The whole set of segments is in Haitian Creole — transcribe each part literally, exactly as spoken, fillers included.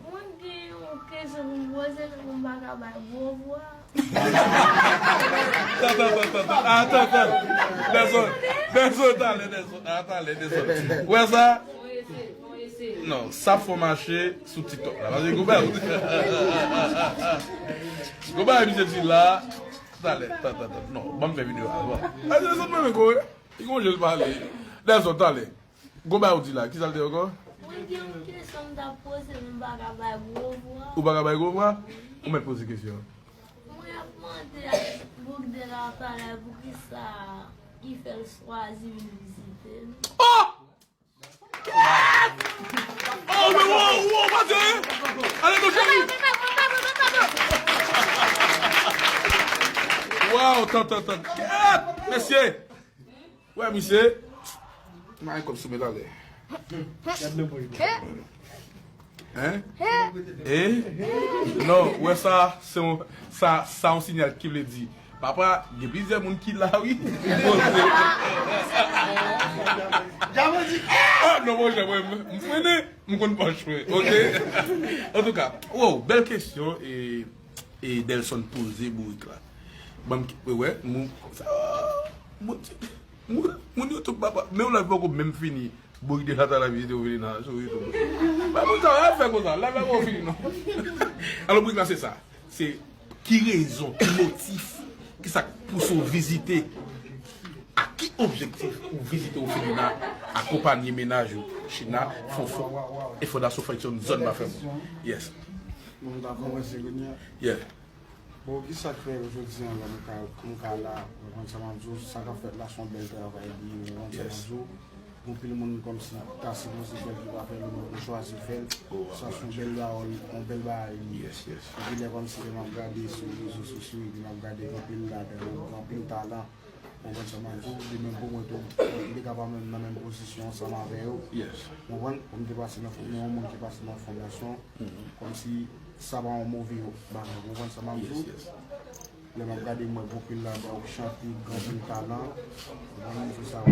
Mwen gen yon kesyon pou m poze, men m pa ka bay gwo vwa. Tan, tan, tan, tan, tan. Atann, atann. Dèzòd, dèzòd, talè, dèzòd. A, talè, dèzòd. Ou wè sa? Non, sa fò mache sou TikTok la. Paske gwo bagay, gwo bagay misye di la. Talè, tan, tan, tan. Non, ban m fè videyo a. Bon. A, dèzòd, mwen, men, kò, li gon je l pale. Dèzòd, talè. Gwo bagay ou di la, kisa l te ankò? Mwen gen yon kesyon m t ap poze, men m pa ka bay gwo vwa. Ou pa ka bay gwo vwa? Ou mèt poze kesyon an. Mwen ap mande a Boukdè la talè poukisa ki fè l swazi vin vizite nou. Oh! Oh, men wow, wow, pa di anyen. Ale, non, cheri. Wow, tan, tan, tan. Kèt, mesye. Wè, misye. Mwen kòm sou medalè. Hein? Eh? Non, wè sa, se yon, sa, sa yon sinyal ki vle di. Papa, gen plizyè moun ki la, wi. Ah, non, monchè, mwen, m frennen, m konn pòch mwen, ok? Antouka, wow, bèl kesyon, e, e Delson poze bourik la. Ban m, wè, wè, moun, sa, moun, moun, moun YouTube, papa, men w la poko menm fini. Bourik de Tata la vizite ou vini nan, sou YouTube. Ba moun sa, ap fè konsa, la, la, ou fini, non. Alò, bourik la, se sa. Se ki rezon, ki motif, ki sa k pouse w vizite, ak ki objektif ou vizite Orfelina, akonpanye mennaj ou, China, Fonfon, e Fondasyon Function Zòn Bafèmou. Yes. Moun ta konpranse kounye a. Yeah. Bon, kisa k fè jodi a la m ka, m ka la, ou konprann sa m ap di w, sa k ap fèt la se yon bèl travay li ye, ou konprann sa m ap di w. Gen anpil moun kòmsi ta sipoze fè l ki pa fè l, ou chwazi fè l. Sa se yon bèl pawòl, yon bèl bagay li ye. Epi lè kòmsi lè m ap gade sou rezo sosyo, epi m ap gade gen anpil ladan yo, gen anpil talan. Ou konprann sa m ap di w? De menm pou mwen tou, m te ka pa menm nan menm pozisyon ansanm avè yo. Ou konprann? Pou m te pase nan, men yon moun ki pase nan fondasyon, kòmsi sa pa yon move bagay. Ou konprann sa m ap di w? Lè m ap gade, m wè gen anpil ladan yo k chante, gen anpil talan. Ou konprann? Se sa, m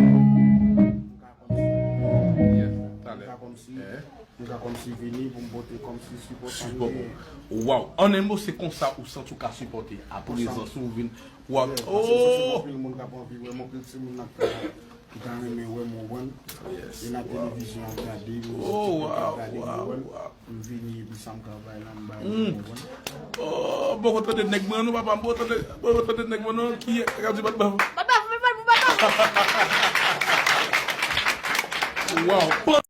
ka kòmsi, m ka kòmsi, m ka kòmsi vini pou m pote kòmsi sipò sa m genyen. Waw! An en mo, se konsa ou santi w ka sipòte a prezans ou vin. Waw! Oh! Anpil moun k ap anvi wè m, anpil timoun ap ka ki ta renmen wè m, ou konprann? E nan televizyon ap gade m, sou TikTok ap gade m, ou konprann? M vini epi sa m ka bay la, m bay, ou konprann? Oh, bon kontan de nèg mwen, non, papa, m bon kontan de, bon kontan de nèg mwen, non, ki ka di bat baf. Bat baf, bat baf, bat baf. Waw.